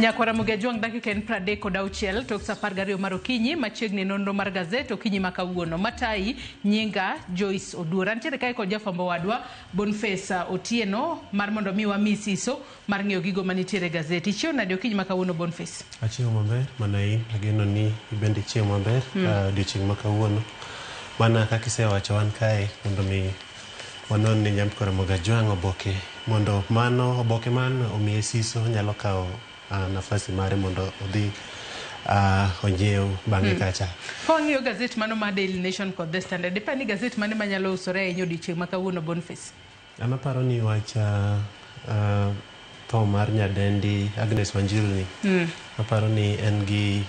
Nyakwara Ramogi Ajwang' dakika en 36 tok sa 12 mar okinyi machiegni nonro mar gazet okinyi ma kawuono. Matayi nyinga Joyce Oduor. Antiere kae kod jafwambo wadwa Boniface Otieno mar mondo mi wami siso mar ng'iyo gigo manitiere e gazet. Ichiew nade okinyi ma kawuono, Boniface? Achiewo maber mana in, ageno ni ibende ichiewo maber odiochieng' ma kawuono. Mana kaka isewacho, wan kae mondo mi wanon ni Nyamko Ramogi Ajwang' oboke mondo mano oboke man omiye siso nyalo kawo nafasi mare mondo odhi onyiew bang'e kacha. Ka wang'iyo gazet mano mar Daily Nation kod The Standard, iparo ni gazet mane manyalo usore ahinya odiochieng' ma kawuono, Boniface? An aparo ni wach tho mar nyadendi Agnes Wanjiru ni aparo ni en gi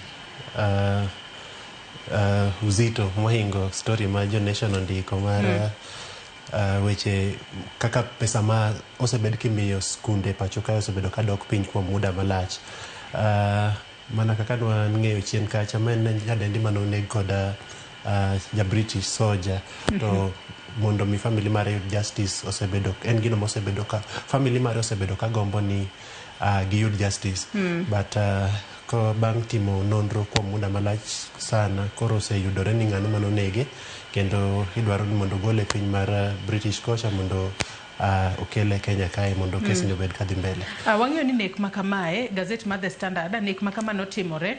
uzito mohingo story ma jo Nation ondiko mar weche kaka pesa ma osebed kimiyo skunde pacho kae osebedo kadok piny kuom muda malach. Mana kaka nwang'eyo chien kacha, ma en nyadendi mane oneg kod ja British soldier to mondo mi family mare yud justice osebedo en gino mosebedo ka family mare osebedo ka gombo ni giyud justice but ko bang' timo nonro kuom muda malach sana, koro oseyudore ni ng'ano manonege kendo idwaro ni mondo ogole e piny mar British kocha mondo okele Kenya kae mondo kes ni obed kadhi mbele. Wang'eyo ni nek ma kamae, gazet mar The Standard, nek ma kama notimore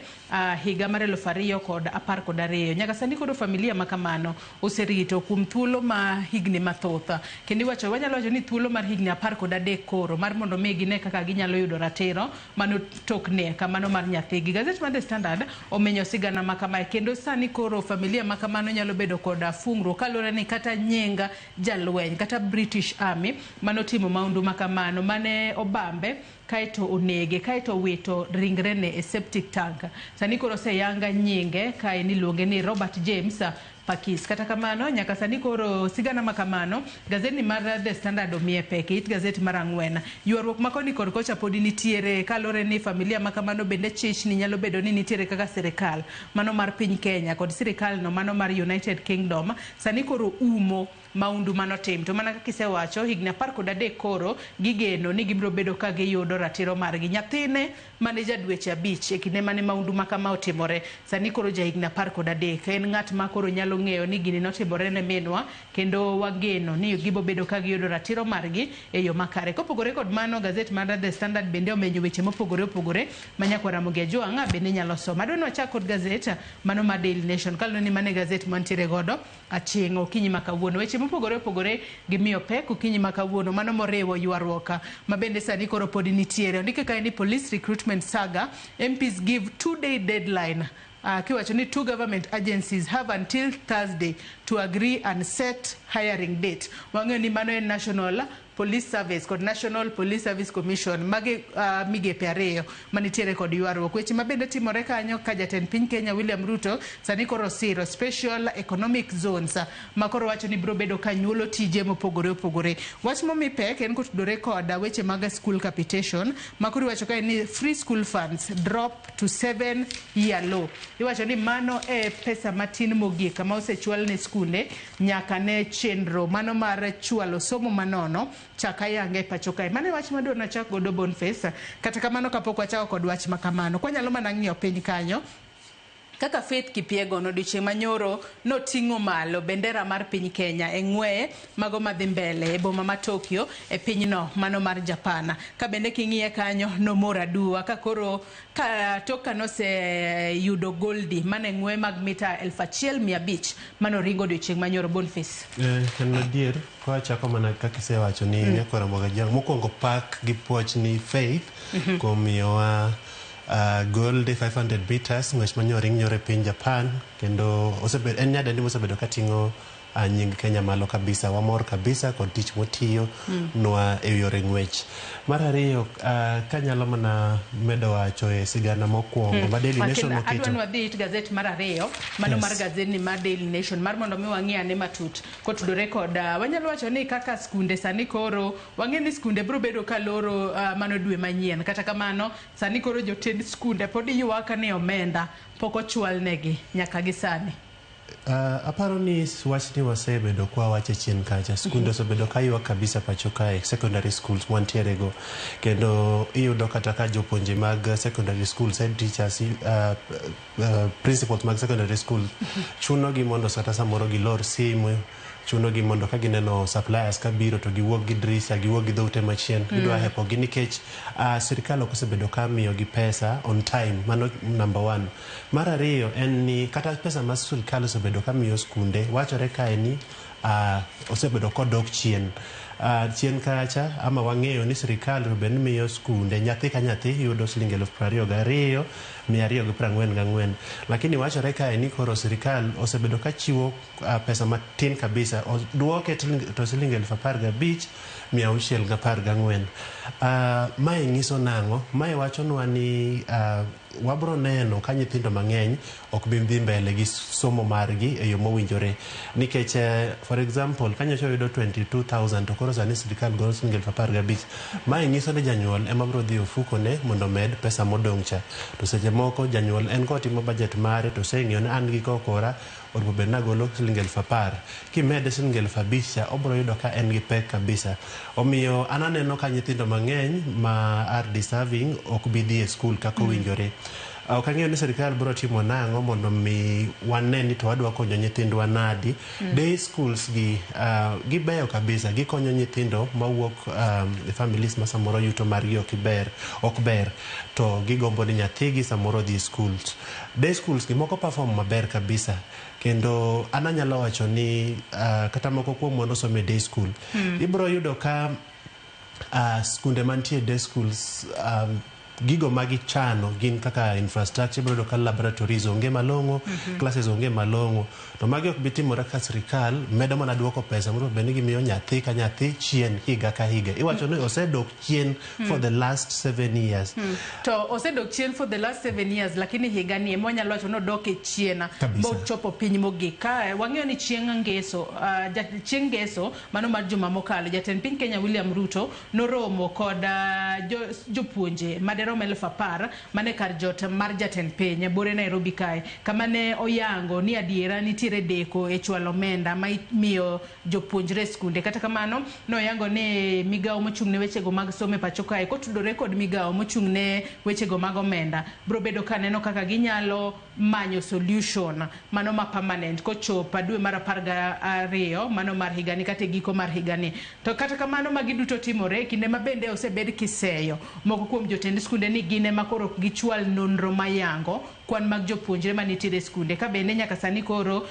higa mar 2012. Nyaka sani koro familia ma kamano oserito kuom thuolo ma higni mathoth. Kendo iwacho, wanyalo wacho ni thuolo mar higni 13 koro mar mondo mi gine kaka ginyalo yudo ratiro mano tok nek mano mar nyathigi. Gazet mar The Standard omenyo sigana ma kamae kendo sani koro familia ma kamano nyalo bedo koda fungruok kaluwore ni kata nying jalweny kata British Army manotimo maundu ma kamano mane obambe kaeto onege kaeto owito ringrene e septic tank. Sani koro oseyanga nyinge kae niluonge ni Robert James Pakis. Kata kamano, nyaka sani koro sigana ma kamano, gazetni mar The Standard omiye pek e it gazet mar 4. Ywaruok ma koni kod kocha podi nitiere kaluwore ni familia ma kamano bende chich ni nyalo bedo ni nitiere kaka sirikal mano mar piny Kenya kod sirikal no mano mar United Kingdom sani koro umo maundu manotim. To mana kaka isewacho, higni 13 koro gigeno ni gibiro bedo ka giyudo ratiro margi. Nyathine mane ja dweche 5 e kinde mane maundu ma kama otimore, sani koro ja higni 13. En ng'at ma koro nyalo ng'eyo ni gini notimore ne minwa kendo wageno ni gibo bedo ka giyudo ratiro margi e yo makare. Kopogore kod mano, gazet mar The Standard bende omenyo weche mopogore opogore ma nyakwar Ramogi Ajwang' bende nyalo somo. Adwa ni wachak kod gazet mano mar Daily Nation kaluwore ni mano e gazet mantiere godo aching' okinyi ma kawuono. Weche mopogore opogore gimiyo pek okinyi ma kawuono, mano moriwo ywaruok ma bende sani koro podi nitiere. Ondike kae ni police recruitment saga, MPs give 2-day deadline. Kiwacho ni two government agencies have until Thursday to agree and set hiring date. Wang'eyo ni mano en National Police Service kod National Police Service Commission, magi migepe ariyo manitiere kod ywaruok. Weche ma bende timore kanyo ka jatend piny Kenya William Ruto sani koro osiro special economic zones ma koro wacho ni biro bedo ka nyuolo tije mopogore opogore. Wach momi pek en kotudore kod weche mag school capitation ma koro iwacho kae ni free school funds drop to 7 year low. Iwacho ni mano e pesa matin mogik ma osechwal ne skunde nyaka ne chenro mano mar chwalo somo manono chak ayanga e pacho kae. Mano e wach madwa nachak godo, Boniface. Kata kamano, kapok wachako kod wach ma kamano, kwanyalo mana ng'iyo piny kanyo kaka Faith Kipyegon odiochieng' manyoro noting'o malo bendera mar piny Kenya e ng'weye mago madhi mbele e boma ma Tokyo e pinyno mano mar Japan. Ka bende king'iye kanyo nomor aduwa ka koro ka tok ka noseyudo goldi mane ng'we mag mita 1500 manoringo odiochieng' manyoro, Boniface. En adier kwachako mana kaka isewacho ni nyakwar Ramogi Ajwang', mokwongo pak gi puoch ni Faith kuom miyowa gold e 500 meters, ng'wech manyo ring nyoro e piny Japan, kendo osebedo en nyadendi mosebedo kating'o nying Kenya malo kabisa. Wamor kabisa kod tich motiyo nwa e yore ng'wech. Mar ariyo, kanyalo mana medo wacho e sigana mokwongo ma Daily Nation Adwa oketo ni wadhi it gazet mar ariyo mano mar gazetni mar Daily Nation mar mondo mi wang'i ane matut kotudore kod wanyalo wacho ni kaka skunde sani koro wang'e ni skunde biro bedo ka loro mano dwe manyien. Kata kamano, sani koro jotend skunde pod ywak ni omenda pok ochwal negi nyaka gi sani. Aparo ni wachni wasebedo kwa wache chien kacha. Skunde osebedo ka ywak kabisa pacho kae, secondary schools mwantiere go. Kendo iyudo kata ka jopuonje mag secondary schools, head teachers, principals mag secondary school chuno gi mondo kata samoro gilor simu, chuno gi mondo ka gineno suppliers kabiro to giwuok gi dirisha, giwuok gi dhoute machien, gidwa hepo gi nikech sirikal ok osebedo ka miyo gi pesa on time. Mano number one. Mar ariyo en ni kata pesa ma sirikal osebedo ka miyo skunde wachore kae ni osebedo kodok chien. Chien kacha ama wang'eyo ni sirikal to bed ni miyo skunde nyathi ka nyathi yudo siling 22,244, lakini wachore kae ni koro sirikal osebedo ka chiwo pesa matin kabisa, duoke to siling 15,614. Mae nyiso nang'o? Mae wachonwa ni wabro neno ka nyithindo mang'eny ok bi dhi mbele gi somo margi e yo mowinjore, nikech for example, ka nyocha oyudo 22,000 to koro sani sirikal golo siling 15,000. Mae nyiso ni janyuol ema bro dhi ofukone mondo omed pesa modong' cha, to seche moko janyuol en kotimo budget mare to oseng'eyo ni an gi kokora onego bed ni agolo siling 10,000, kimede siling 5,000 cha obro yudo ka en gi pek kabisa. Omiyo an aneno ka nyithindo mang'eny ma are deserving ok bi dhi e skul kaka owinjore. Ok ang'eyo ni sirikal biro timo nang'o mondo mi wane ni to wadwa konyo nyithindwa nadi. Day schools gi gibeyo kabisa, gikonyo nyithindo mawuok e families ma samoro yuto margi ok ber to gigombo ni nyathigi samoro dhi schools. Day schools gi moko perform maber kabisa, kendo an anyalo wacho ni kata moko kuomwa nosomo e day school. Ibiro yudo ka skunde mantie day schools, gigo magichano gin kaka infrastructure, ibiro yudo ka laboratories onge malong'o, classes onge malong'o, to magi ok bi timore ka sirikal medo mana duoko pesa mondo bed ni gimiyo nyathi ka nyathi chien higa ka higa. Iwacho ni osedok chien for the last 7 years. To osedok chien for the last 7 years, lakini higa ni ema wanyalo wacho ni odok e chien Kabisa. mochopo piny mogik. Ka wang'eyo ni chieng' ngeso, chieng' ngeso mano mar juma mokalo, jatend piny Kenya William Ruto noromo kod jopuonje maderom 10,000 mane kar jot mar jatend piny bore Nairobi kae, kama ne oyango ni adiera nitiere deko e chwalo omenda ma imiyo jopuonjre e skunde. Kata kamano, noyango ni migawo mochung' ne wechego mag somo e pacho kae kotudore kod migawo mochung' ne wechego mag omenda biro bedo ka neno kaka ginyalo manyo solution mano ma permanent kochopo dwe mar 12 mano mar higani kata e giko mar higani. To kata kamano, magi duto timore e kinde ma bende osebed kiseyo moko kuom jotend skunde ni gin ema koro ok gichwal nonro mayango kwan mag jopuonjre manitiere e skunde, ka bende nyaka sani koro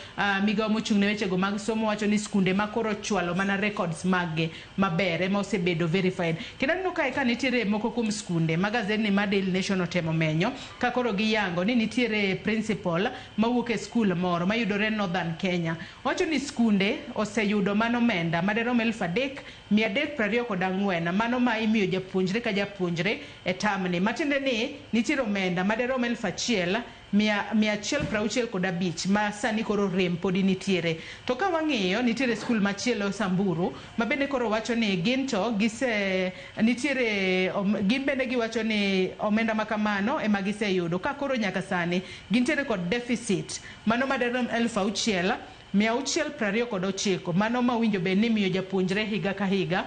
migawo mochung' ne wechego mag somo wacho ni skunde ma koro chwalo mana records mag-gi maber ema osebedo verified. Kendo aneno kae ka nitiere moko kuom skunde ma gazetni mar Daily Nation otemo menyo ka koro giyango ni nitiere principal mawuok e skul moro mayudore Northern Kenya. Wacho ni skunde oseyudo mano omenda maderom 3,324, mano ma imiyo japuonjre ka japuonjre e term ni, matiende ni nitiere omenda maderom 1,165 ma sani koro rem podi nitiere. To ka wang'iyo, nitiere skul machielo Samburu ma bende koro wacho ni gin to gise nitiere gin bende giwacho ni omenda ma kamano ema giseyudo, ka koro nyaka sani gintiere kod deficit mano maderom 6,629, mano ma owinjo bed ni imiyo japuonjre higa ka higa,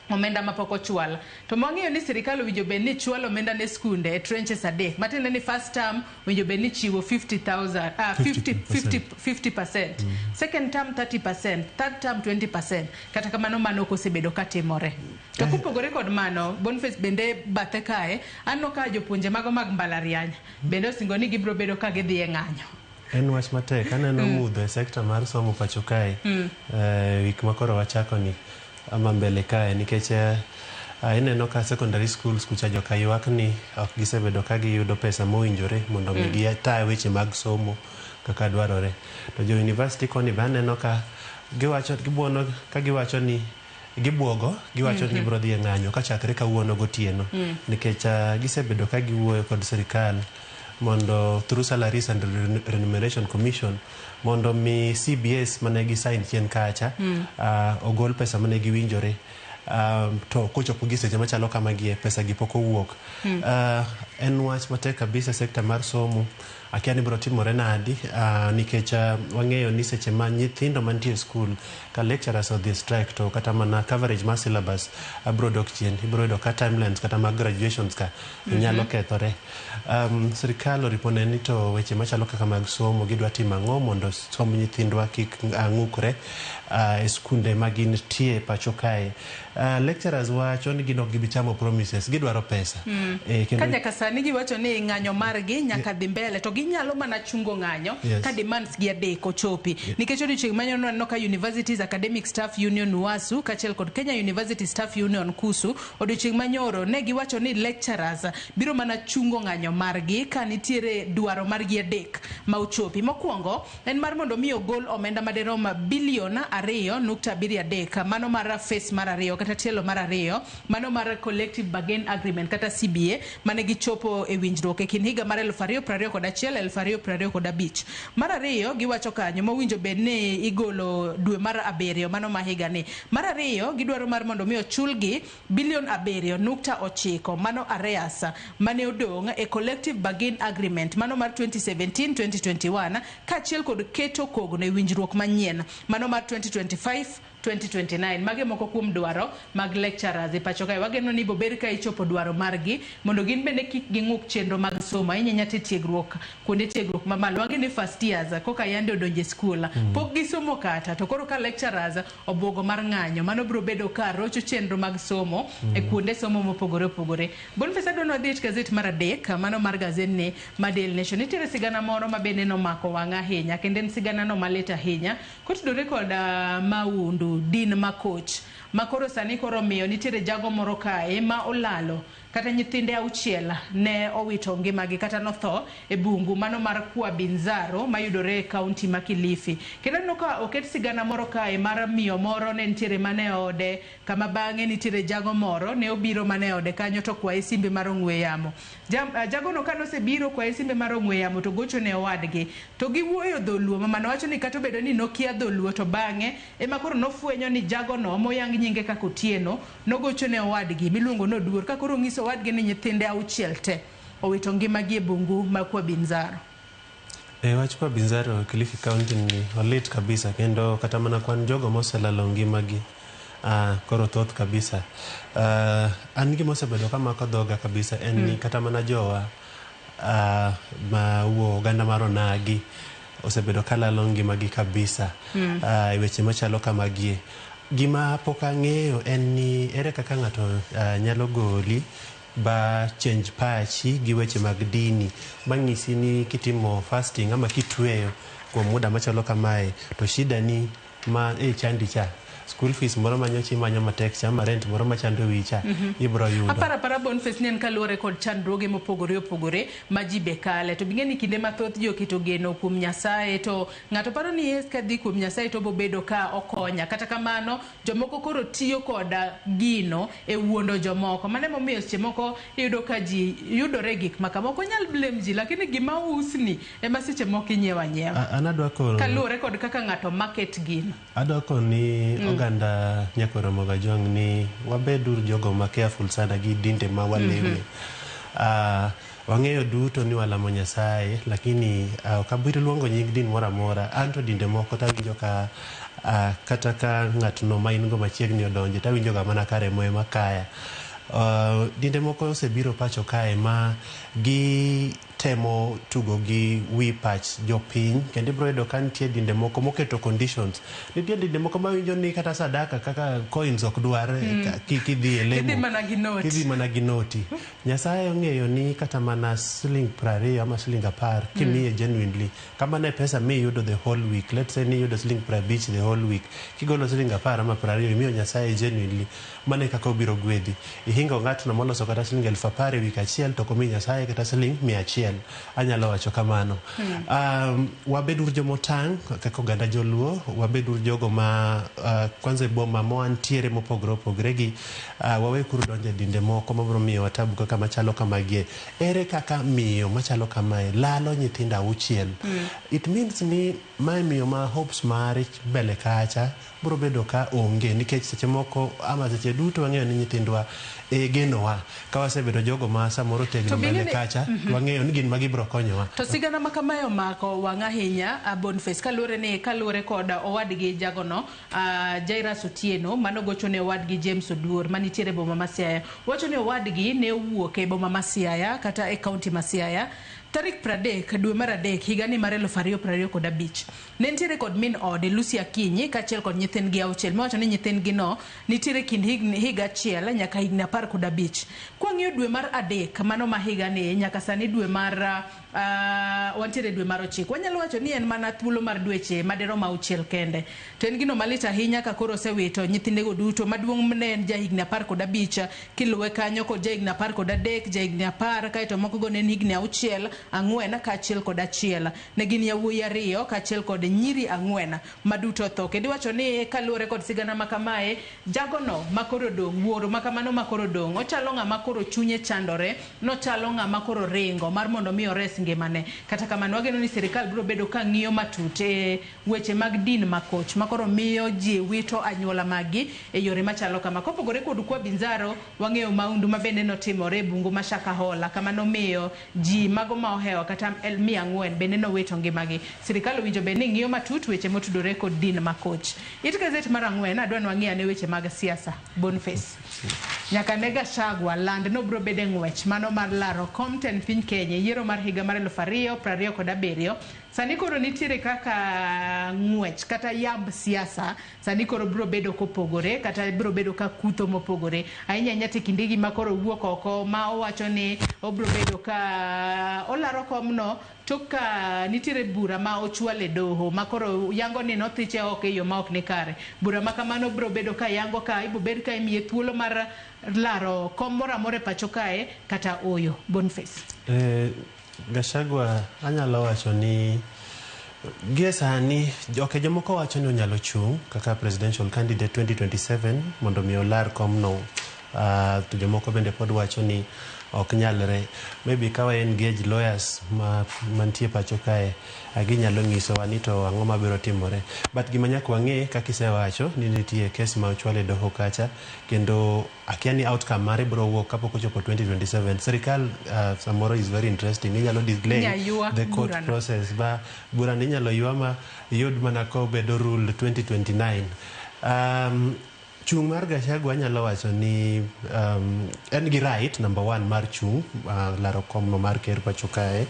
omenda mapok ochwal. To mwang'eyo ni sirikal owinjo bed ni chwalo omenda ne skunde e tranches adek, matiende ni first term owinjo bed ni chiwo 50,000, 50, 50, 50%, second term 30%, third term 20%. Kata kamano, mano ok osebedo katimore. To kopogore kod mano, Boniface, bende bathe kae aneno ka jopuonje mago mag mbalariany bende osingo ni gibiro bedo ka gidhi e ng'anyo. En wach matek. Aneno mudho e sekta mar somo pacho kae wik ma koro wachako ni ama mbele kae, nikech ineno ka secondary schools kucha joka ywak ni ok gisebedo ka giyudo pesa mowinjore mondo mi gita weche mag somo kaka dwarore. To jo university koni be aneno ka giwacho, gibuono ka giwacho ni gibuogo, giwacho ni gibiro dhi e ng'anyo kachakre kawuono gotieno, nikech gisebedo ka giwuoyo kod sirikal mondo through Salaries and Remuneration Commission mondo mi CBS mane gisign chien kacha ogol pesa mane giwinjore. To kochopo gi seche machalo kamagie, pesa gi pok owuok. En wach matek kabisa sekta mar somo. Akia ni biro timore nadi nikech wang'eyo ni seche ma nyithindo mantie e skul ka lecturers odhi strike to kata mana coverage mar syllabus biro dok chien. Ibiro yudo ka timelines kata mag graduations ka nyalo kethore. Sirikal oripo ne ni to weche machalo kaka mag somo gidwa timo ang'o mondo somb nyithindwa kik ng'ukre e skunde ma gintie pacho kae. Lecturers wacho ni gin ok gibi chamo promises, gidwaro pesa. Kendo ka nyaka sani giwacho ni ng'anyo margi nyaka dhi mbele to ginyalo mana chungo ng'anyo ka demands gi adek ochopi. Nikech odiochieng' manyoro waneno ka Universities Academic Staff Union UASU kaachiel kod Kenya University Staff Union KUSU odiochieng' manyoro ne giwacho ni lecturers biro mana chungo ng'anyo margi ka nitiere dwaro margi adek ma ochopi. Mokwongo en mar mondo mi ogol omenda madirom bilion 2.73, mano mar phase mar ariyo kata tielo mar ariyo, mano mar Collective Bargain Agreement kata CBA mane gichopo e winjruok e kind higa mar 2021 2025. Mar ariyo giwacho kanyo mowinjo bed ni igolo dwe mar abiriyo mano ma higani. Mar ariyo gidwaro mar mondo mi ochulgi bilion 7.9, mano arrears mane odong' e Collective Bargain Agreement mano mar 2017-2021 kaachiel kod keto kogno e winjruok manyien mano mar 2025-2029. Mage moko kuom dwaro mag lecturers e pacho kae. Wageno ni bober ka ichopo dwaro margi mondo gin bende kik ging'uk chenro mag somo ahinya ahinya tiegruok kuonde tiegruok mamalo. Wang'e ni first years koka yande odonje e skul pok gisomo kata, to koro ka lecturers obuogo mar ng'anyo mano biro bedo ka rocho chenro mag somo e kuonde somo mopogore opogore. Boniface, adwa ni wadhi e gazet mar adek, mano mar gazetni ma Daily Nation. Nitiere sigana moro ma bende nomako wang'a ahinya kendo en sigana no malit ahinya kotudore kod maundu din makoch ma koro sani koro miyo nitiere jago moro kae ma olalo kata nyithinde auchiel ne owito ngimagi kata notho e bungu mano mar Kwa Binzaro mayudore e kaunti ma Kilifi. Kendo aneno ka oket sigana moro kae mar miyo moro ne nitiere mana e ode kama bang'e nitiere jago moro ne obiro mana e ode kanyo to kwaye simbe mar ong'we yamo. Jagono kanosebiro kwaye simbe mar ong'we yamo to gocho ne owadgi to giwuoyo dholuo. Mamano wacho ni kata obedo ni nokia dholuo to bang'e ema koro nofwenyo ni jagono moyang nyinge kaka Otieno nogocho ne owadgi miluongo ni Oduor ka koro onyiso owadgi ni nyithinde auchiel te owito ngimagi e bungu ma Kwa Binzaro. E wach Kwa Binzaro Kilifi County ni olit kabisa kendo kata mana kwan jogo moselalo ngimagi koro thoth kabisa. An gima osebedo kamako dhoga kabisa en ni kata mana jowa ma wuo oganda mar onagi osebedo kalalo ngimagi kabisa e weche machalo kamagie. Gima pok ang'eyo en ni ere kaka ng'ato nyalo goli ba change pachi gi weche mag dini mang'isi ni kitimo fasting ama kitweyo kuom muda machalo kamae to shida ni ma e chandi cha, school fees moro manyocha imanyo matek cha, ama rent moro machando wiyi cha ibro yudo. Aparo apara Boniface ni en kaluwore kod chandruoge mopogore opogore ma ji be kale, to bing'e ni kinde mathoth ji oketo geno kuom Nyasaye to ng'ato paro ni yes kadhi kuom Nyasaye to bobedo ka okonya. Kata kamano jomoko koro tiyo koda gino e wuondo jomoko. Mano emomiyo seche moko iyudo ka ji yudore gik ma kama. Ok onyal blame ji lakini gima ousni ema seche moko inyiewo anyiewa. An adwa kono Kaluwore kod kaka ng'ato market gino. Adwa koni oganda Nyakwar Ramogi Ajwang' ni wabeduru jogo ma careful sana gi dinde ma waleme. Wang'eyo duto ni walamo Nyasaye lakini ok abiro luongo nying din moro amora. An to dinde moko tawinjo ka kata ka ng'atno ma in go machiegni odonje tawinjo ga mana ka remo ema kaya. Dinde moko osebiro pacho kae ma gitemo tugo gi wi pach jopiny kendo ibiro yudo ka nitie dinde moko moketo conditions. Nitie dinde moko mawinjo ni kata sadaka kaka coins ok dwar kidhi e lemo. Idhi mana gi noti. Idhi mana gi noti. Nyasaye ong'eyo ni kata mana siling 20 ama siling 10 kimiye genuinely kamano e pesa miyudo the whole week. Let's say ni iyudo siling 50 the whole week. Kigolo siling 10 ama 20 imiyo Nyasaye genuinely, mano e kaka obiro gwedhi. Ihingo ng'atno moloso kata siling 10,000 e wik achiel to ok omi Nyasaye kata siling 100. karachiel. Anyalo wacho kamano. Wabed uru jomotang' kaka oganda joluo, wabed uru jogo ma kwanza e boma mawantiere mopogore opogore gi wawe kuru donjo e dinde moko mabiro miyowa tabu kaka machalo kamagie. Ere kaka miyo machalo kamae lalo nyithindo 6? It means ni mae miyo ma hopes mare mbele kacha biro bedo ka onge, nikech seche moko ama seche duto wang'eyo ni nyithindwa e genowa. Ka wasebedo jogo ma samoro tegno mbele kacha, wang'eyo ni gin ma gibiro konyowa. To sigana ma kamae omako wang' ahinya Boniface, kaluwore kod owadgi jagono Jairus Otieno manogocho ne owadgi James Oduor manitiere e boma ma Siaya. Wacho ni owadgi ne owuok e boma ma Siaya kata e kaunti ma Siaya tarik 30 dwe mar 3 higani mar 2025. Ne nitiere kod min ode Lucy Akinyi kaachiel kod nyithindgi 6, miwacho ni nyithindgi no nitiere kind higa 1 nyaka higni 15. Kwang'iyo dwe mar 3 mano ma higani nyaka sani dwe mar wantiere dwe mar 9, wanyalo wacho ni en mana thuolo mar dweche madirom 6 kende. To en gino malit ahinya ka koro osewito nyithindego duto. Maduong' ne en jahigni 15, kiluwe kanyo kod jahigni 13, jahigni 10, kaeto moko go ne en higni 6, 4 kaachiel kod 1. Ne gin yawuoyi 2 kaachiel kod nyiri 4 maduto tho. Kendo iwacho ni kaluwore kod sigana ma kamae, jagono makoro dong', wuoro makamano makoro dong', ochalo ng'ama koro chunye chandore, nochalo ng'ama koro ringo mar mondo mi ores ngimane. Kata kamano wageno ni sirikal biro bedo ka ng'iyo matut e weche mag din makoch makoro miyo ji wito anyuola maggi e yore machalo kama. Kopogore kod Kwa Binzaro, wang'eyo maundu ma bende notimore e bungu ma Shakahola, kama nomiyo ji mago ma ohewo kata 400 bende nowito ngimagi. Sirikal owinjo bed ni ng'iyo matut weche motudore kod din makoch. It gazet mar 4 adwa ni wang'i ane weche mag siasa. Boniface, nyaka ne Gachagua land nobiro bedo e ng'wech mano mar laro kom tend piny Kenya e yiero mar higa mar 2027. Sani koro nitiere kaka ng'wech kata yamb siasa sani koro biro bedo kopogore kata biro bedo ka kutho mopogore ahinya ahinya te kindegi ma koro wuok oko ma owacho ni obiro bedo ka olaro komno tok ka nitiere bura ma ochwal e doho ma koro yango ni nothiche oko e yo ma ok ni kare. Bura ma kamano biro bedo ka yango ka ibiro bed ka imiye thuolo mar laro kom moro amora e pacho kae kata oyo. Boniface. Gachagua anyalo wacho ni gie sani ok jomoko wacho ni onyalo chung' kaka presidential candidate 2027 mondo mi olar komno. To jomoko bende pod wacho ni ok nyalre. Maybe ka wa engage lawyers ma mantie pacho kae, ginyalo nyisowa ni to ang'o mabiro timore. But gima nyaka wang'e kaka isewacho ni nitie kes ma ochwal e doho kacha, kendo akia ni outcome mare biro wuok kapok ochopo 2027. Sirikal samoro is very interesting. Inyalo delay the court process ba burano inyalo ywa ma yud mana kobedo ruled 2029. Chung' mar Gachagua anyalo wacho ni en gi right number 1 mar chung' laro komno mar ker pacho kae.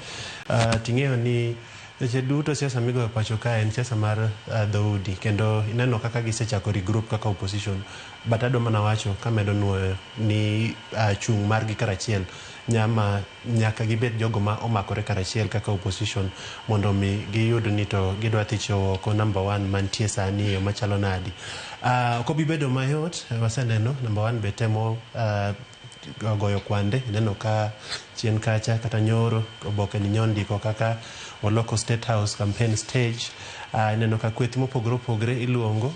Ting'eyo ni seche duto siasa migoyo pacho kae en siasa mar dhoudi, kendo ineno kaka gisechako regroup kaka opposition. But adwa mana wacho kamedo nuoyo ni chung' margi karachiel nyama nyaka gibed jogo ma omakore karachiel kaka opposition mondo mi giyud ni to gidwa thicho oko number 1 mantie sani e yo machalo nadi. Ok obi bedo mayot, waseneno number 1 be temo goyo kwande. Ineno ka chien kacha kata nyoro oboke ni nyondiko kaka oloko State House campaign stage. Ineno ka kweth mopogore opogore iluongo.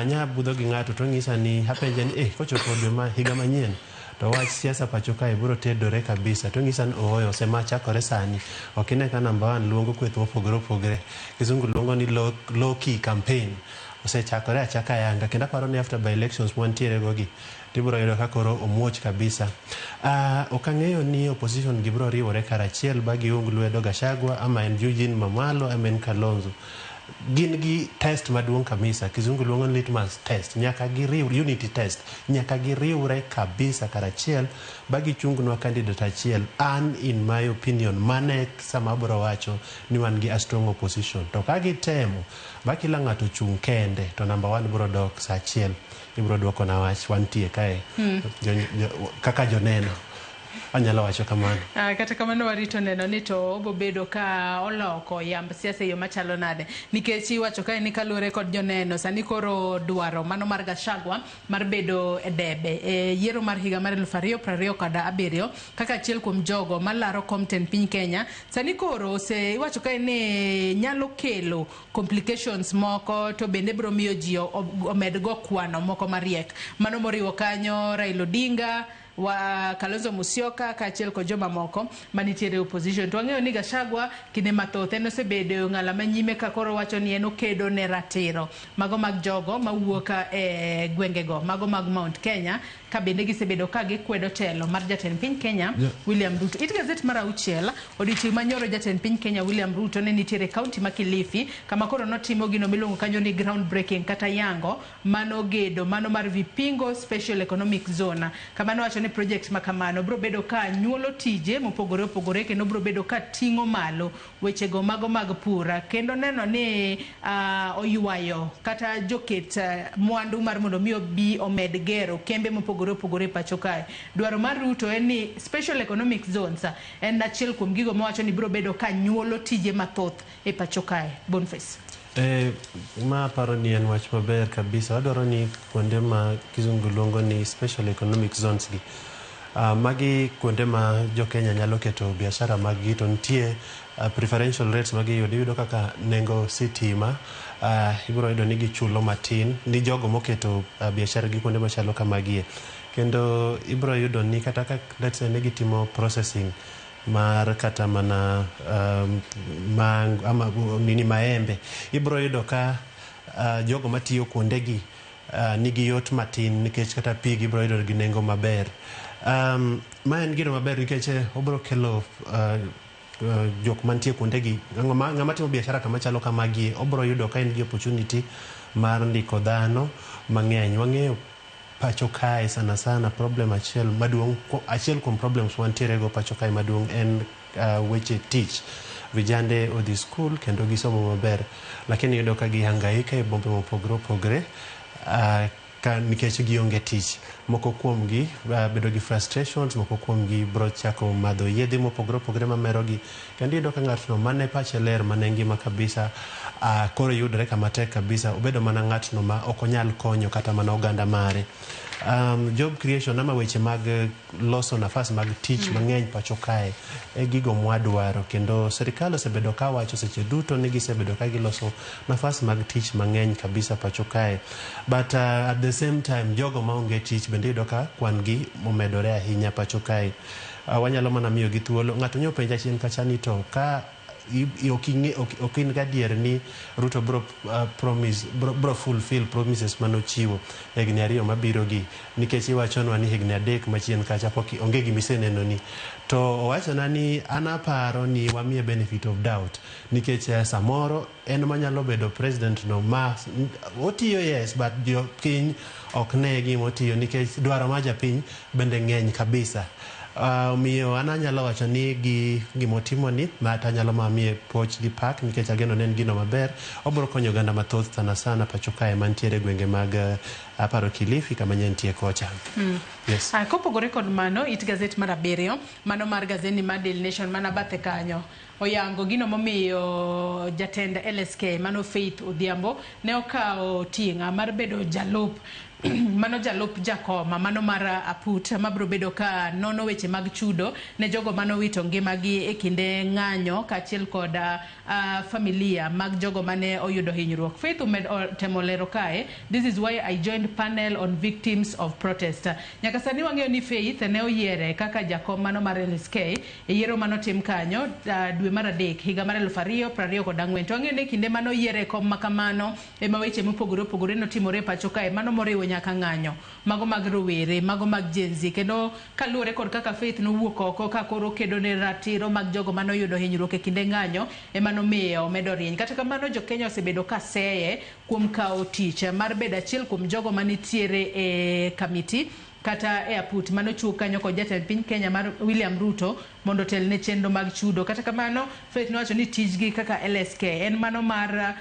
Nya budho gi ng'ato to ng'isa ni apenje ni kochopo dwe ma higa manyien to wach siasa pacho kae biro tedore kabisa, to ng'isa ni ooyo osema chakore sani. Ok ine ka number 1 luongo kweth mopogore opogore, kizungu luongo ni low key campaign osechakore achaka yanga, kendo aparo ni after by elections mwantiere go gi tibiro yudo ka koro omuoch kabisa. Ok ang'eyo ni opposition gi biro riwore karachiel ba giung lwedo Gachagua ama en Eugene Wamalwa ama en Kalonzo. Gin gi test maduong' kabisa, kizungu luongo ni litmus test, nyaka giriw unity test, nyaka giriwre kabisa karachiel ba gichungnwa candidate achiel. An in my opinion mane sama abiro wacho ni wan gi a strong opposition. To ka gitemo ba kila ng'ato chung' kende to number 1 biro dok saa achiel, ibiro duoko na wach wantie kae kaka joneno. Anyalo wacho kamano. Kata kamano warito neno ni to obobedo ka oloko yamb siasa e yo machalo nade, nikech iwacho kae ni kaluwore kod joneno sani koro dwaro mano mar Gachagua mar bedo e debe e yiero mar higa mar 2027 kaka achiel kuom jogo malaro kom tend piny Kenya sani koro ose iwacho kae ni nyalo kelo complications moko, to bende biro miyo ji omed go kwano moko mariek, mano moriwo kanyo Raila Odinga wa Kalonzo Musyoka kaachiel kod jomamoko manitiere e opposition. To wang'eyo ni Gachagua kinde mathoth en osebedo ng'ala manyime ka koro wacho ni en okedo ne ratiro mago mag jogo mawuok e gwengego mago mag Mount Kenya, ka bende gisebedo ka gikwedo telo mar jatend piny Kenya William Ruto. It gazet mar 6 odiochieng' manyoro jatend piny Kenya William Ruto ne nitiere e kaunti ma Kilifi, kama koro notimo gino miluongo kanyo ni ground breaking kata yango mano gedo mano mar Vipingo Special Economic Zone, kama nowacho ni project ma kamano biro bedo ka nyuolo tije mopogore opogore kendo biro bedo ka ting'o malo wechego mago mag pur, kendo neno ni oywayo kata joket mwandu mar mondo mi obi omed gero kembe mopogore opogore e pacho kae. Dwaro mar Ruto en ni Special Economic Zones en achiel kuom gigo mawacho ni biro bedo ka nyuolo tije mathoth e pacho kae. Boniface. Ma aparo ni en wach maber kabisa. Wadwaro ni kuonde ma kizungu luongo ni special economic zones gi, magi kuonde ma jo Kenya nyalo keto biashara mag gi, to nitie preferential rates ma giyudo. Iyudo kaka nengo sitima ibiro yudo ni gichulo matin ni jogo moketo biashara gi kuonde machalo kamagie. Kendo ibiro yudo ni kata ka let's say ni gitimo processing mar kata mana mango ama nini maembe, ibiro yudo ka jogo matiyo kuondegi nigi yot matin nikech kata pi gibiro yudo gi nengo maber. Ma en gino maber nikech obiro kelo jok mantie kuondegi, ng'ama timo biashara kama chalo kamagie obiro yudo ka en gi opportunity mar ndiko dhano mang'eny. Wang'eyo pacho kae sana sana problem achiel maduong', achiel kuom problems wantiere go pacho kae maduong' en weche tich. Vijande odhi skul kendo gisomo maber, lakini iyudo ka gihangaika e bombe mopogore opogore ka nikech gionge tich. Moko kuomgi bedo gi frustrations, moko kuomgi biro chako madho yedhe mopogore opogore mamerogi, kendo iyudo ka ng'atno mane pache ler, mane ngima kabisa, koro yudore kama tek kabisa, obedo mana ng'atno ma ok onyal konyo kata mana oganda mare. Job creation ama weche mag loso nafas mag tich mang'eny pacho kae e gigo mwadwaro, kendo sirikal osebedo ka wacho seche duto ni gisebedo ka giloso nafas mag tich mang'eny kabisa pacho kae, but at the same time jogo maonge tich bende iyudo ka kwan gi omedore ahinya pacho kae. Wanyalo mana miyo gi thuolo. Ng'ato nyo penja chien kacha ni to ka ok in gadier ni Ruto bro promise bro fulfill promises manochiwo higni 2 mabiro gi, nikech iwachonwa ni higni 3 machien kacha pok onge gimiseneno ni, to owachona ni an aparo ni wamiye benefit of doubt nikech samoro en manyalo bedo president no ma otiyo, yes, but jopiny ok ne gima otiyo nikech dwaro mar japiny bende ng'eny kabisa. Omiyo an anyalo wacho ni gi gimotimo ni mata anyalo mamiye puoch gi pak nikech ageno ne en gino maber, obiro konyo oganda mathoth sana sana pacho kae mantiere gwenge mag aparo Kilifi kama nyentie kocha. Yes. Kopogore kod mano, it gazet mar 7 mano mar gazeti mar Daily Nation mana bathe kanyo oyango gino momiyo jatend LSK mano Faith Odhiambo ne okawo ting'a mar bedo jalup mano jalup jakoma mano mar aput mabiro bedo ka nono weche mag chudo ne jogo manowito ngimagi e kinde ng'anyo kaachiel kod familia mag jogo mane oyudo hinyruok. Faith temo lero kae, this is why I joined panel on victims of protest. Nyaka sani wang'eyo ni Faith ne oyiere kaka jakom mano mar LSK e yiero manotim kanyo dwe mar 3 higa mar 2024. To wang'eyo ni kinde mane oyiere e kom makamano ema weche mopogore opogore notimore e pacho kae, mano moriwo nyaka ng'anyo mago mag rowere, mago mag Gen Z, kendo kaluwore kod kaka Faith nowuok oko ka koro kedo ne ratiro mag jogo manoyudo hinyruok e kinde ng'anyo ema nomiyo omedo rieny. Kata kamano jo Kenya osebedo ka seye kuom kawo tich mar bedo achiel kuom jogo manitiere e kamiti kata e aput manochiw kanyo kod jatend piny Kenya mar William Ruto mondo otel ne chenro mag chudo. Kata kamano, Faith nowacho ni tijgi kaka LSK en mano mar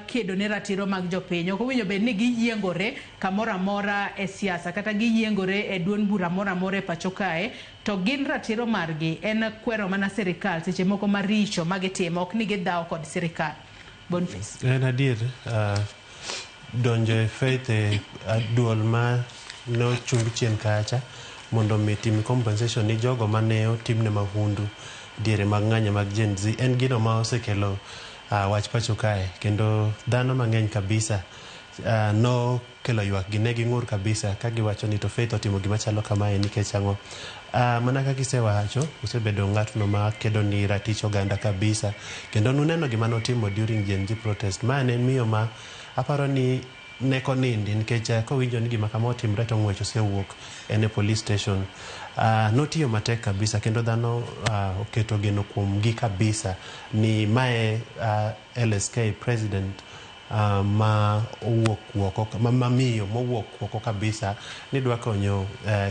kedo ne ratiro mag jopiny. Ok owinjo bed ni giyiengore kamoro amora e siasa kata giyiengore e duond bura moro amora e pacho kae, to gin ratiro margi en kwero mana sirikal seche moko maricho magitimo, ok ni gidhawo kod sirikal. Boniface. En adier, donjo e Faith e duol ma ne ochung chien kacha mondo mi tim compensation ni jogo mane otimne mahundu diere mag ng'anyo mag Gen Z en gino ma osekelo wach pacho kae kendo dhano mang'eny kabisa nokelo ywak gi ne ging'ur kabisa ka giwacho ni to Faith otimo gima chalo kamae nikech ang'o. Mana kaka isewacho, osebedo ng'atno ma kedo ni ratich oganda kabisa kendo nuneno gima notimo during Gen Z protest. Ma ne en miyo ma aparo ni ne konindi nikech kowinjo ni gima kama otimre to ng'wech osewuok en e police station. Notiyo matek kabisa kendo dhano oketo geno kuomgi kabisa ni mae LSK president ma owuok oko ma miyo mowuok oko kabisa ni dwa konyo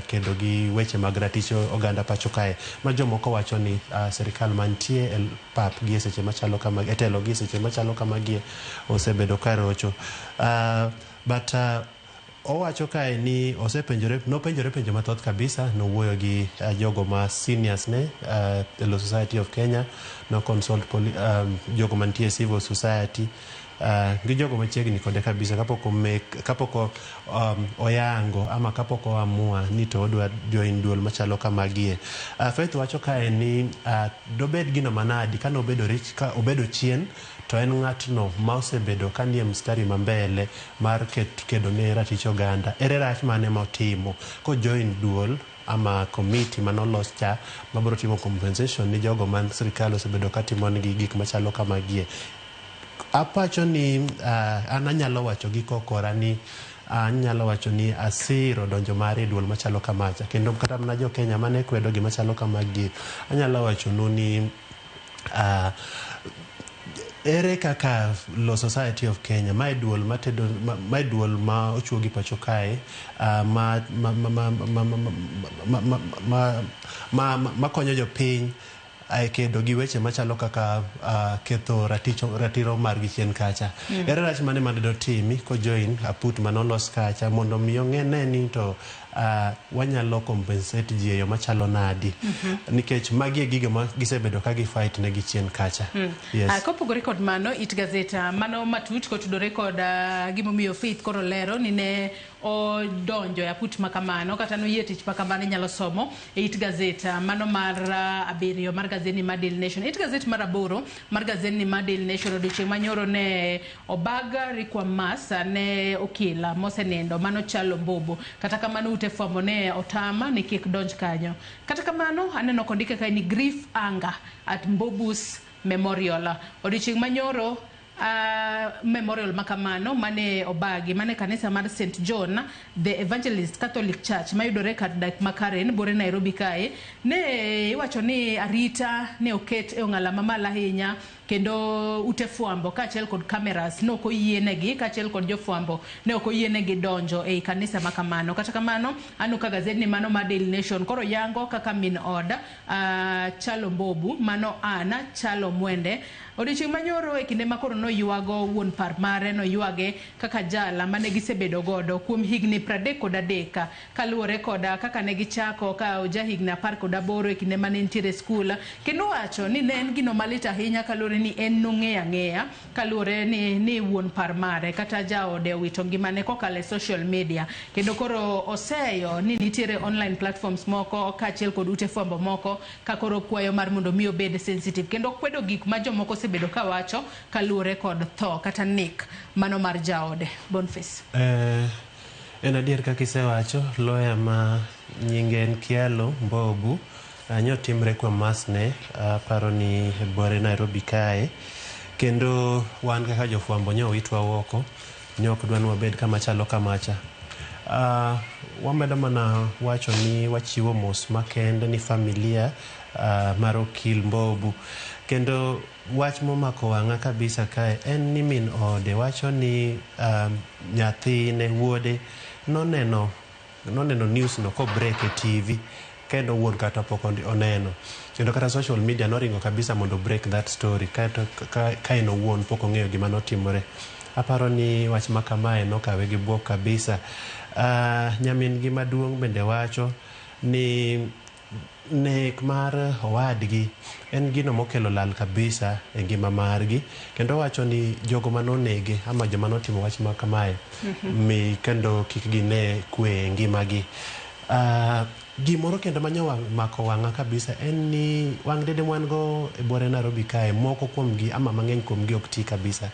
kedo gi weche mag ratich oganda pacho kae ma jomoko wacho ni sirikal mantie e pap gi e seche machalo kama e telo gi e seche machalo kamagie osebedo ka rocho. But owacho kae ni osepenjore nopenjore penjo mathoth kabisa nowuoyo gi jogo ma seniors ne e Law Society of Kenya no consult jogo mantie e civil society gi jogo machiegni kode kabisa kapok kapok oyango ama kapok oamua ni to odwa join duol machalo kamagie. Faith wacho kae ni dobed gino manadi kanobedo rich ka obedo chien to en ng'atno ma osebedo ka nie mstari ma mbele mar kedo ne ratich oganda. Ere rach mane motimo ko join duol ama committee manolos cha mabiro timo compensation ni jogo man sirikal osebedo ka timonegi gik machalo kamagie. Apacho ni an anyalo wacho gi kokora ni anyalo wacho ni asiro donjo mare e duol machalo kamacha kendo kata mana jo Kenya mane kwedo gima chalo kamagi anyalo wacho nu ni ere kaka Law Society of Kenya mae duol matedo mae duol ma ochuogi pacho kae ma, ma, ma, ma, ma, ma, ma, ma, ma, ma, ma konyo jopiny e kedo gi weche machalo kaka ketho ratiro margi chien kacha. Ere rach mane mane dotimi ko join aput manolos kacha mondo mi ong'e ne ni to wanyalo compensate ji e yo machalo nadi. Nikech magi e gigo ma gisebedo ka gi fight ne gi chien kacha. Yes. Kopogore kod mano, it gazeta mano matut kotudore kod gimomiyo Faith koro lero ni ne odonjo e aput makamano kata noyie tich makamano inyalo somo e it gazeta mano mar 7 mar gazeti mar Daily Nation. It gazet mar 8 mar gazeti mar Daily Nation odiochieng' manyoro ne obag requiem mass ne okila mosenindo mano Chalo Mbobo. Kata kamano ute fwambo ne otama ni kik donj kanyo. Kata kamano aneno kondike kae ni grief anger at Mbobu's memorial. Odiochieng' manyoro memorial makamano mane obagi mane kanisa mar St John the Evangelist Catholic Church mayudore kar dak ma Karen bore Nairobi kae ne iwacho ni arita ne oket e ong'ala mamalo ahinya kendo ute fwambo kaachiel kod cameras ne ok oyienegi kaachiel kod jofwambo ne ok oyienegi donjo ei kanisa makamano. Kata kamano aneno ka gazedni mano mar Daily Nation koro yango kaka min od Chalo Mbobu mano Anna Chalo Mwende odiochieng' manyoro e kinde ma koro noywago wuon par mare noywage kaka jala mane gisebedo godo kuom higni 33 kaluwore koda kaka ne gichako ka oja higni 18 e kinde mane entiere e skul kendo wacho ni ne en gino malit ahinya kaluwore ni en nong'eyo ang'eya kaluwore ni wuon par mare kata jaode owito ngimane kokalo e social media kendo koro oseyo ni nitiere online platforms moko kaachiel kod ute fwambo moko ka koro kwayo mar mondo mi obed sensitive kendo kwedo gik ma jomoko osebedo kawacho kaluwore kod tho kata nek mano mar jaode. Boniface. En adier kaka isewacho, lawyer ma nyinge en Kialo Mbobu nyotim requiem mass ne aparo ni e buore Nairobi kae kendo wan kaka jofwambo nyo witwa oko ne ok dwa ni wabed kama chalo kamacha. Wamedo mana wacho ni wachiwo mos makende ni familia mar okil Mbobu kendo wach momako wang'a kabisa kae en ni min ode wacho ni nyathine wuode noneno Noneno news no ko break e TV kendo wuon kata pok oneno. Kendo kata social media noringo kabisa mondo break that story kaeto ka en owuon pok ong'eyo gima notimore. Aparo ni wach ma kamae nokawe gi buok kabisa. Nyamin gi maduong' bende wacho ni nek mar owadgi en gino mokelo lal kabisa e ngima margi, kendo wacho ni jogo manonege ama joma notimo wach ma kamae mi kendo kik gine kwe e ngimagi. Gimoro kendo manyo mako wang'a kabisa en ni wang' dede mwan go e buore Nairobi kae moko kuomgi ama mang'eny kuomgi ok ti kabisa,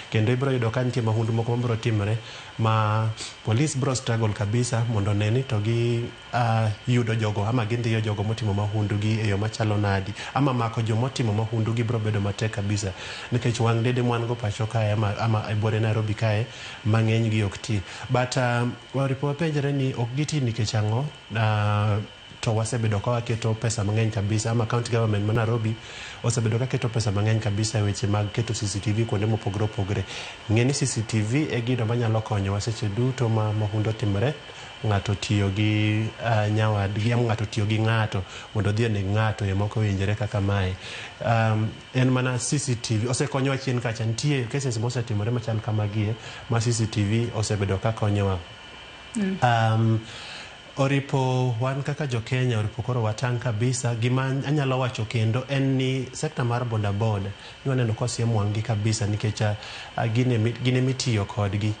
kendo ibiro yudo ka nitie mahundu moko mabiro timore ma police biro struggle kabisa mondo one ni to gi yudo jogo ama gindhiyo jogo motimo mahundu gi e yo machalo nadi, ama mako jomotimo mahundu gi biro bedo matek kabisa nikech wang' dede mwan go pacho kae ama e buore Nairobi kae mang'eny gi ok ti. But waripo wapenjre ni ok giti nikech ang'o? To wasebedo ka waketo pesa mang'eny kabisa, ama county government ma Nairobi osebedo ka keto pesa mang'eny kabisa e weche mag keto CCTV kuonde mopogore opogore. Ng'e ni CCTV e gino manyalo konyowa seche duto ma mahundu otimore, ng'ato tiyo gi nyawadgi ama ng'ato tiyo gi ng'ato mondo odhi oneg ng'ato e moko owinjore kaka mae. En mana CCTV osekonyowa chien kacha, nitie cases mosetimore machal kamagie ma CCTV osebedo ka konyowa. Oripo wan kaka jo Kenya oripo koro watang' kabisa. Gima anyalo wacho kendo en ni sekta mar boda boda ni waneno kosiem wang'gi kabisa nikech gin emitiyo kodgi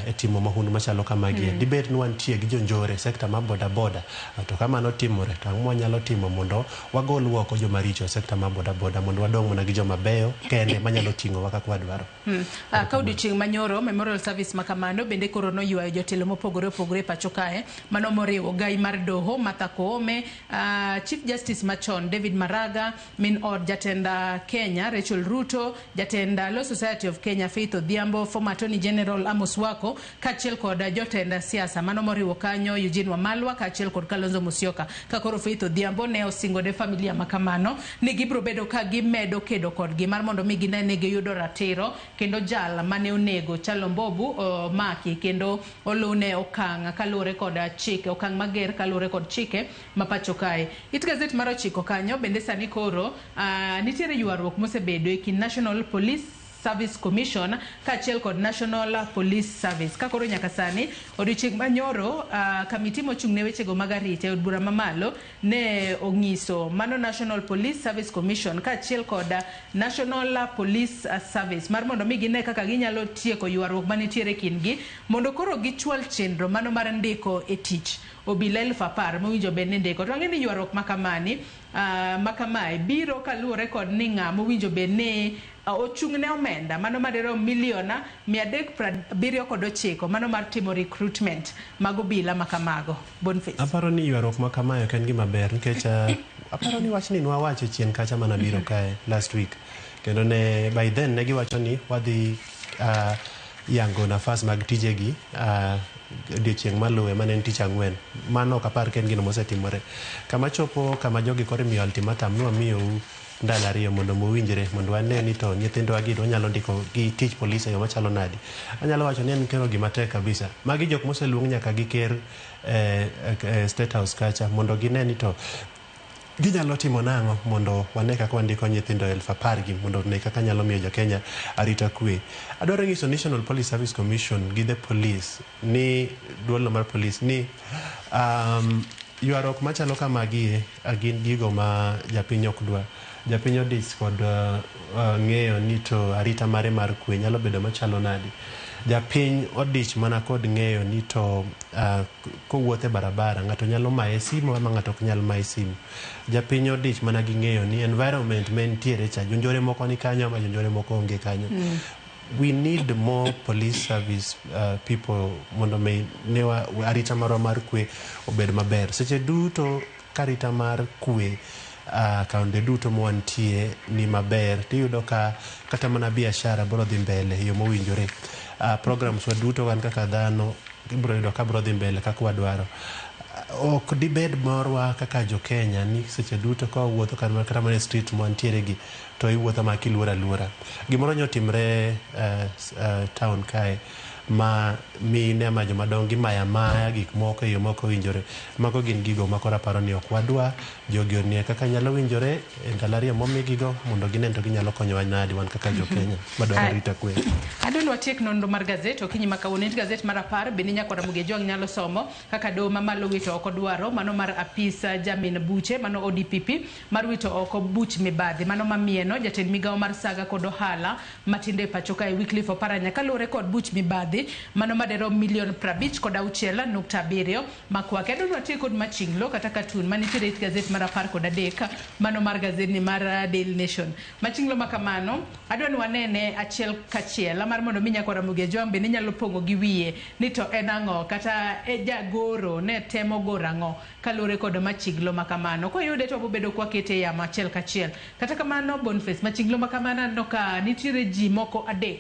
e timo mahundu machalo kamagi. Dibed ni wantie gi jonjore e sekta mar boda boda, to ka mano timore to ang'o mwanyalo timo mondo wagol oko joma richo e sekta mar boda boda mondo wadong' mana gi joma beyo kende manyalo ting'owa kaka wadwaro. Ka odiochieng' manyoro memorial service makamano bende koro noywayo jotelo mopogore opogore e pacho kae, mano moriwo gai mar doho Martha Koome, Chief Justice machon David Maraga, min od jatend Kenya Rachel Ruto, jatend Law Society of Kenya Faith Odhiambo, former Attorney General Amos Wako, kaachiel kod jotend siasa mano moriwo kanyo Eugene Wamalwa kaachiel kod Kalonzo Musyoka. Ka koro Faith Odhiambo ne osingo ne familia makamano ni gibiro bedo ka gimedo kedo kodgi mar mondo mi gine ni giyudo ratiro, kendo jal mane onego Kyalo Mbobu omaki kendo olune okang' kaluwore kod chike, okang' mager kaluwore kod chike ma pacho kae. It gazet mar 9 kanyo bende sani koro nitiere ywaruok mosebedo e kind National Police Service Commission kaachiel kod National Police Service. Ka koro nyaka sani odiochieng' manyoro kamiti mochung' ne wechego mag arita e od bura mamalo ne ong'iso mano National Police Service Commission kaachiel kod National Police Service mar mondo mi gine kaka ginyalo tieko ywaruok manitiere e kindgi mondo koro gichwal chenro mano mar ndiko e tich obila 10,000 mowinjo bed ni ndiko. To ang'e ni ywaruok makamani makamae biro kaluwore kod ni ng'a mowinjo bed ni ochung' ne omenda mano madirom miliona 379 mano mar timo recruitment mag obila makamago. Boniface. Aparo ni ywaruok ma kamae ok en gima ber nikech aparo ni wachni nwawacho chien kacha mana biro kae last week, kendo ne by then ne giwacho ni wadhi yango nafas mag tijegi odiochieng' maluwe mane en tich ang'wen. Mano ok apar ka en gino mosetimore. Kama chopo kama jogi koro imiyo ultimatum ni wamiyou ndalo 2 mondo muwinjre mondo wane ni to nyithindwa gi wanyalo ndiko gi tich polis e yo machalo nadi. Anyalo wacho ni en kero gima tek kabisa. Magi jok moseluong nyaka gi ker State House kacha mondo gine ni to ginyalo timo nang'o mondo wane kaka wandiko nyithindo 10,000 gi mondo ne kaka nyalo miyo jo Kenya arita kwe. Adwaro nyiso National Police Service Commission gi the police ni duol no mar police ni ywaruok machalo kamagi gin gigo ma japiny ok dwa. Japiny odich kod ng'eyo ni to arita mare mar kwe nyalo bedo machalo nadi. Japiny odich mana kod ng'eyo ni to kowuotho e barabara ng'ato nyalo maye simu ama ng'ato ok nyal maye simu. Japiny odich mana gi ng'eyo ni environment ma entiere cha jonjore moko ni kanyo ama jonjore moko onge kanyo. We need more police service people mondo mi ne arita marwa mar kwe obed maber. Seche duto ka arita mar kwe kaunde duto mwantie ni maber, tiyudo ka kata mana biashara biro dhi mbele e yo mowinjore. Programs wa duto wan kaka dhano ibiro yudo ka biro dhi mbele kaka wadwaro. Ok dibed morwa kaka jo Kenya ni seche duto ka wawuotho kata mana e street mwantiere gi To iwuotho ma kiluor aluora. Gimoro nyotimre town kae ma mine ama jomadongo gimaya maya gik moko e yo mok owinjore. Mago gin gigo ma koro aparo ni ok wadwa. Jogi onie kaka nyalo winjore e ndalo 2 momigigo mondo ginen to ginyalo konyowa nadi wan kaka jo-Kenya madwaro arita kwe. Adwa ni watiek nonro mar gazet okinyi ma kawuono. Nitie gazet mar 10 bende nyakwara Mugejwang' nyalo somo kaka doho mamalo wito oko dwaro mano mar apis jamin buche mano ODPP mar wito oko buch mibadhi mano mamieno jatend migawo mar saga kod ohala matindo e pacho kae Wycliffe Oparanya kaluwore kod buch mibadhi mano maderom milion 56.7 makwake. Adwa ni watiek kod machinglo kata cartoon manitiere e gazet mar 13 mano mar gazet ni mar Daily Nation. Machinglo makamano adwa ni wanene achiel kachiel mar mondo mi nyakwara Mugejwang' bende nyalo pong'o gi wiye ni to en ang'o kata e jagoro ne temo goro ang'o kaluwore kod machinglo makamano. Koyude to wabobedo kwakete e yamo achiel kachiel. Kata kamano Boniface, machinglo makamano aneno ka nitiere ji moko 3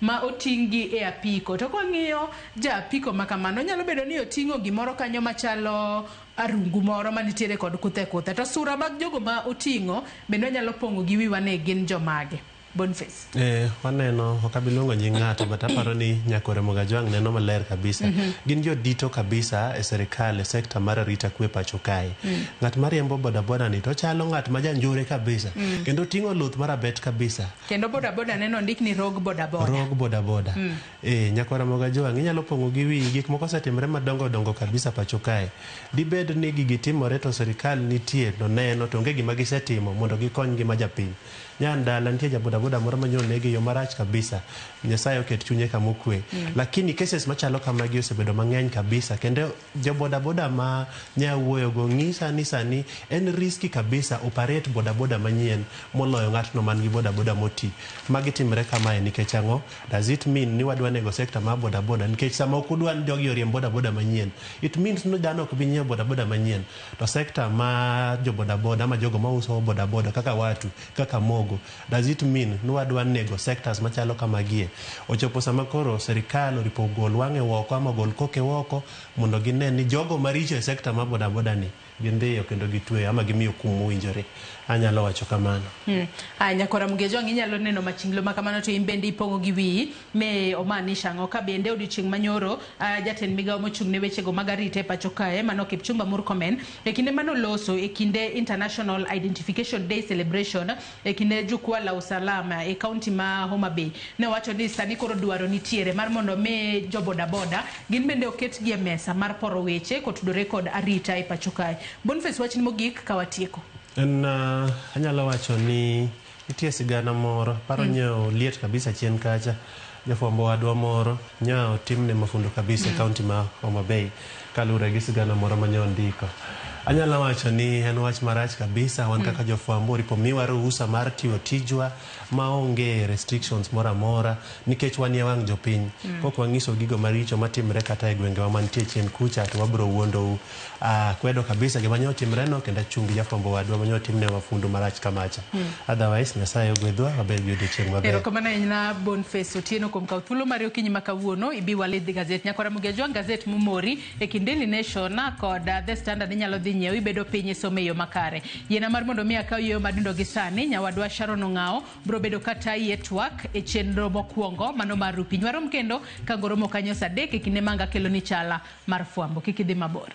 ma oting' gi e apiko. To kwang'iyo ja apiko makamano nyalo bedo ni oting'o gimoro kanyo machalo arungu moro manitiere kod kuthe kuthe. To sura mag jogo ma oting'o bende wanyalo pong'o gi wiwa ni gin jomage. Boniface. Waneno, ok abi luongo nying ng'ato, but aparo ni nyakware Mugajwang' neno maler kabisa. Gin jodito kabisa e serikal e sekta mar arita kwe pacho kae. Ng'at mariembo bodaboda ni to chalo ng'at ma janjore kabisa. Kendo oting'o luth marabet kabisa. Kendo bodaboda neno ondik ni rogue bodaboda. Rogue bodaboda. Nyakwara Mugajwang' inyalo pong'o gi wiyi gik moko osetimore madongo dongo kabisa pacho kae. Dibed ni gigi timore to serikal nitie to neno to onge gima gisetimo mondo gikony ngima japiny. Nyan dala nitie ja bodaboda moro ma nonege e yo marach kabisa. Nyasaye oket chunye kama okwe. Lakini cases machalo kamagi osebedo mang'eny kabisa kendo jo bodaboda ma nyawuoyogo ng'isa ni sani en risky kabisa operate bodaboda manyien moloyo ng'atno man gi bodaboda moti. Magi timre kamae nikech ang'o? Does it mean ni wadwa nego sekta mar bodaboda? Nikech sama ok udwa ni jogi oriemb bodaboda manyien, it means ni dhano ok bi nyiewo bodaboda manyien. To sekta mar jo bodaboda ama jogo mauso bodaboda kaka watu, kaka mogo, does it mean ni wadwa nego sectors machalo kamagie? Ochopo sama koro serikal oripo gol wang'e oko ama gol koke oko mondo gine ni jogo maricho e sekta mar bodaboda ni gindhiyo kendo gitweyo ama gimiyo kum mowinjore. Anyalo wacho kamano. Nyakwara Mugejwang' inyalo neno machinglo makamano to in bende ipong'o gi wiyi me omaanisha ang'o ka bende odiochieng' manyoro jatend migawo mochung' ne wechego mag arita e pacho kae mano Kipchumba Murkomen e kinde manoloso e kinde International Identification Day Celebration e kinde jukwaa la usalama e kaunti ma Homa Bay ne owacho ni sani koro dwaro nitiere mar mondo mi jo bodaboda gin bende oketgi e mesa mar poro weche kotudore kod arita e pacho kae. Boniface, wachni mogik ka watieko. En anyalo wacho ni nitie sigana moro paro nyo liet kabisa chien kacha. Jafwambo wadwa moro nyo otimne mafundo kabisa e kaunti ma Homa Bay kaluwore gi sigana moro ma nyo ondiko. Anyalo wacho ni en wach marach kabisa wan kaka jofwambo oripo miwa ruhusa mar tiyo tijwa maonge restrictions moro amora nikech wan e wang' jopiny. Kok wang'iso gigo maricho matimre kata e gwengewa mantie chien kucha to wabiro wuondou. Kwedo kabisa gima nyo otimre no kendo achung' gi jafwambo wadwa manyo otimne mafundo marach kamacha. Otherwise Nyasaye ogwedhwa wabed gi odiochieng' maber. Erokamano ahinya Boniface Otieno kuom kawo thuolo mari okinyi ma kawuono ibi walidh gazet. Nyakwara Mugejwang' gazet momori e kind Daily Nation kod The Standard inyalo dhi nyiewo ibedo piny isome e yo makare. Yiena mar mondo mi akaw yweyo madindo gi sani nyawadwa Sharon Ong'ao biro bedo katayi e twak e chenro mokwongo mano mar Rupiny. Warom kendo ka ngoromo kanyo saa 3 e kinde manga kelo ni chala mar fwambo. Kik idhi mabor.